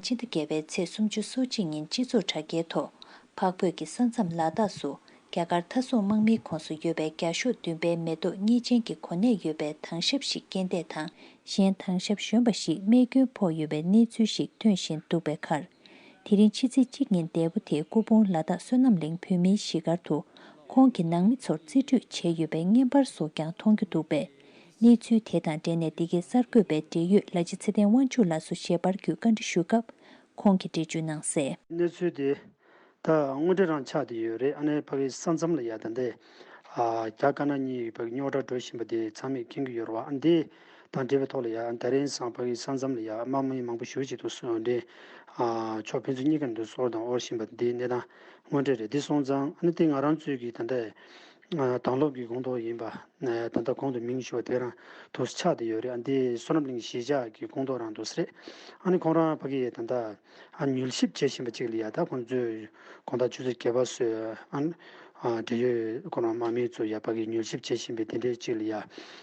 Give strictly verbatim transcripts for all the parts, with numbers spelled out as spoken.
སྤྱི་ཟླ་བརྒྱད་པའི་ཚེས་སུམ་ཅུ་སོ་གཅིག་ཉིན་སྤྱི་ཚོགས་དྲ་རྒྱའི་ཐོག་འཕགས་བོད་ཀྱི་ས་མཚམས་ལ་དྭགས་སུ་རྒྱ་གར་མཐའ་སྲུང་དམག་མིའི་ཁོངས་སུ་ཡོད་པའི་བརྒྱ་ཤོག་བདུན་པའི་མེ་ཏོག་གཉིས་ཅན་གྱི་གོ་གནས་ཡོད་པའི་དྭང་ཞབས་ཤིག་རྐྱེན་འདས་དང་། གཞན་དྭང་ཞབས་གཞོན་པ་ཞིག་རྨས་སྐྱོན་ཕོག་ཡོད་པའི་གནས་ཚུལ་ཞིག་ཐོན་བཞིན་འདུག་པའི་ཁར། དེ་རིང་ཕྱི་ཚེས་གཅིག་ཉིན་འདས་པོ་དེའི་སྐུ་ཕུང་ལ་དྭགས་བསོད་ནམས་གླིང་བོད་མིའི་གཞིས་སྒར་དུ་ཁོང་གི་ནང་མི་ཚོར་རྩིས་སྤྲོད་བྱས་ཡོད་པའི་བརྙན་པར་སོགས་ཀྱང་མཐོང་རྒྱུ་འདུག་པས། གནས་ཚུལ་དེ་དང་འབྲེལ་ནས་འདི་གའི་གསར་འགོད་པའི་འབྲེལ་ཡོད་ལ་ཕྱི་ཚེ་བརྟན་དབང་ཕྱུག་ལགས་སུ་ཞལ་པར་བརྒྱུད་བཀའ་འདྲི་ཞུས་སྐབས་ཁོང་གིས་འགྲེལ་བརྗོད་གནང་གསལ། གནས་ཚུལ་དེ་ད་དངོས་འབྲེལ་རང་ཆགས་བསྡད་ཡོད་རེད། ཨ་ནི་ཕ་གི་ས་མཚམས་ལ་ཡ་ད་ལྟ་ཨ་རྒྱ་དཀར་ནག་གཉིས་ཕ་གི་རྙོག་དྲ་འགྲོ་བཞིན་པ་དེ་ཚང་མས་མཁྱེན་གྱི་ཡོད་རེད་བ། ཨ་འདི་དང་འབྲེལ་བའི་ཐོག་ལ་ཡ་ད་རིང་སང་ཕ་གི་ས་མཚམས་ལ་ཡ་དམག་མི་མང་པོ་ཞེ་པོ་ཅིག་ཏུ་སོང་འདྲེ་ཨ་ཕྱོགས་ཕན་ཚུན་གཉིས་ཀ་འདུ་སོར་དང་འོར་བཞིན་པ་འདི་གནས་སྟངས་དངོས་འབྲེལ་རེད། འདི་སོང་ཙང་ཨ་ནི་དེ་ང་རང་ཚོའི་གི་ད་ལྟ་དང་སློབ་ཀྱི་ཁོངས་གཏོགས་ཡིན་པ། ད་ལྟ་གོང་དུ་མིང་ཞུ་བ་དེ་རང་དུ་ཆགས་བསྡད་ཡོད་རེད། ཨ་འདི་བསོད་ནམས་གླིང་གཞིས་ཆགས་ཀྱི་ཁོངས་གཏོགས་རང་དུ་རེད། ཨ་ནི་ཁོང་རང་ཕ་གི་ད་ལྟ་ཨ་མྱུལ་ཞིབ་བྱེད་བཞིན་པ་གཅིག་ལ་ཡ་ད་ཁོང་ཚོས་དགོང་དག་ཆུ་ཚོད་བརྒྱད་པ་སོས་ཨ་ནི་འབྲེལ་ཡོད་ཁོ་རང་དམག་མི་ཚོ་ཡ་ཕ་གི་མྱུལ་ཞིབ་བྱེད་བཞིན་པའི་དེ་འདྲའི་གཅིག་ལ་ཡ།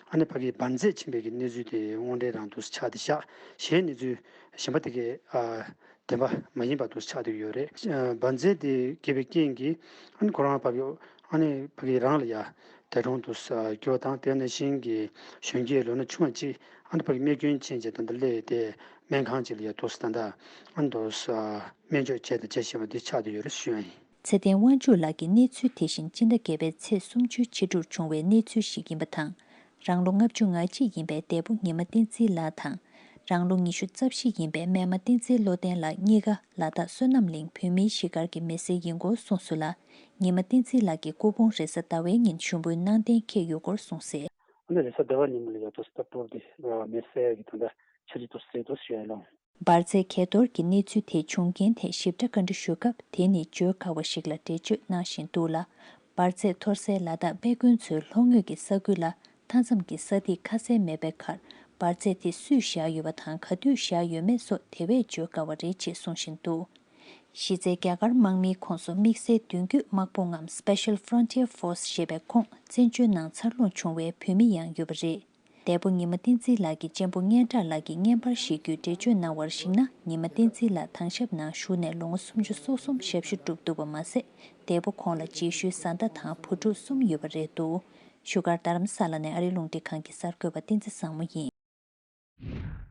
ཨ་ནི་ཕ་གི་འབར་རྫས་ཕྱིན་པའི་གི་གནས་ཚུལ་དེ་དངོས་འབྲེལ་རང་དུ་ཆགས་བསྡད་ཤག་གཞན་གནས་ཚུལ་གཞན་པ་དེ་གའི་ཨ། བདེན་པ་མ་ཡིན་པ་དུ་ཆགས་བསྡད་ཡོད་རེད། འབར་རྫས་དེ་འགེབས་པའི་རྐྱེན་གྱིས་ཨ་ནི་ཁོ་རང་ཕ་གི་ཨ་ནི་ཕ་གི་རང་ལ་ཡ་འདས་གྲོངས་དུ་གྱུར་བ་དང་། དེ་ནང་བཞིན་གྱི་གཞོན་སྐྱེས་ལོ་ན་ཆུང་བ་གཅིག་ཨ་ནི་ཕ་གི་རྨས་སྐྱོན་ཕྱིན་རྗེས་ད་ལྟ་སླེབས་ཏེ་སྨན་ཁང་གཅིག་ལ་ཡ་དུ་ད་ལྟ་ཨ་ནི་དུ་སྨན་བཅོས་བྱས་དང་བྱེད་བཞིན་པ་འདི་ཆགས་བསྡད་ཡོད་རེད་ཞུ་ཡ་ཡིན། ཚེ་བརྟན་དབང་ཕྱུག་ལགས་ཀྱི་གནས་ཚུལ་དེ་བཞིན་སྤྱི་ཟླ་བརྒྱད་པའི་ཚེས་སུམ་ཅུའི་ཕྱི་དྲོར་བྱུང་བའི་གནས་ཚུལ་ཞིག་ཡིན་པ་དང་། རང་ལོ་ལྔ་བཅུ་ང་གཅིག་ཡིན་པའི་འདས་པོ་ཉི་མ་བསྟན་འཛིན་ལགས་དང་། རང་ལོ་ཉི་ཤུ་རྩ་བཞི་ཡིན་པའི་སྨད་མ་བསྟན་འཛིན་བློ་ལྡན་ལགས་གཉིས་ཀ་ལ་དྭགས་བསོད་ནམས་གླིང་བོད་མིའི་གཞིས་སྒར་གྱི་མི་སེར་ཡིན་སྐོར་གསུངས་སོང་ལ། ཉི་མ་བསྟན་འཛིན་ལགས་ཀྱི་སྐུ་ཕུང་རེས་གཟའ་ཟླ་བའི་ཉིན་ཞུགས་འབུལ་གནང་གཏན་འཁེལ་ཡོད་སྐོར་གསུངས་གསལ། ཨ་ནི་རེས་གཟའ་ཟླ་བ་ཉིན་མོ་ལ་ཡ་དུ་སྟབས་སྤོར་དེ་མེད་སའི་གི་ད་ལྟ་ཆ་རྒྱུས་དུ་སེ་དུ་ཞུ་ཡ་ལོང་། འབར་རྫས་གས་གཏོར་གྱི་གནས་ཚུལ་དེ་བྱུང་རྐྱེན་ཐད་ཞིབ་ཕྲ་བཀའ་འདྲི་ཞུ་སྐབས་དེ་ནི་བརྗོད་དཀའ་བ་ཞིག་ལ་འགྲེལ་བརྗོད་གནང་བཞིན་འདུག་ལ། འབར་རྫས་གཏོར་སའི་ལ་དྭགས་དཔེ་དཀོན་མཚོའི་ལྷོ་ངོས་ཀྱི་ས་ཁུལ་ལ་མཐའ་མཚམས་ཀྱི་ས་ཐིག་ཁ་གསལ་མེད་པའི་ཁར་འབར་རྫས་དེ་སུས་བཞག་ཡོད་པ་དང་ག་དུས་བཞག་ཡོད་མེད་སོགས་དེ་བས་བརྗོད་དཀའ་བ་རེད་ཅེས་གསུང་བཞིན་འདུག་གཞི་རྩའི་རྒྱ་གར་དམག་མིའི་ཁོངས་སུ་དམིགས་བསལ་མདུན་སྐྱོད་དམག་དཔུང་ངམ་Special Frontier Force ཞེས་པའི་ཁོངས་བཙན་བྱོལ་ནང་འཚར་ལོངས་བྱུང་བའི་བོད་མི་ཡང་ཡོད་པ་རེད། འདས་པོ་ཉི་མ་བསྟན་འཛིན་ལགས་ཀྱི་གཅེན་པོ་སྙན་གྲགས་ལགས་ཀྱིས་བརྙན་པར་བཞེས་རྒྱུའི་འགྲེལ་བརྗོད་གནང་བར་གཞིགས་ན། ཉི་མ་བསྟན་འཛིན་ལགས་དྭང་ཞབས་ནང་བཞུགས་ནས་ལོ་ངོ་སུམ་ཅུ་སོ་གསུམ་ཞབས་ཞུ་བསྒྲུབས་འདུག་པ་མ་ཟད། འདས་པོ་ཁོང་ལ་རྗེས་ཤུལ་བཟའ་ཟླ་དང་བུ་ཕྲུག་གསུམ་ཡོད་པ་རེད་འདུག་བཞུགས་སྒར་རྡ་རམ་ས་ལ་ནས་ཨ་རིའི་རླུང་འཕྲིན་ཁང་གི་གསར་འགོད་པ་བསྟན་འཛིན་བཟང་མོ་ཡིན།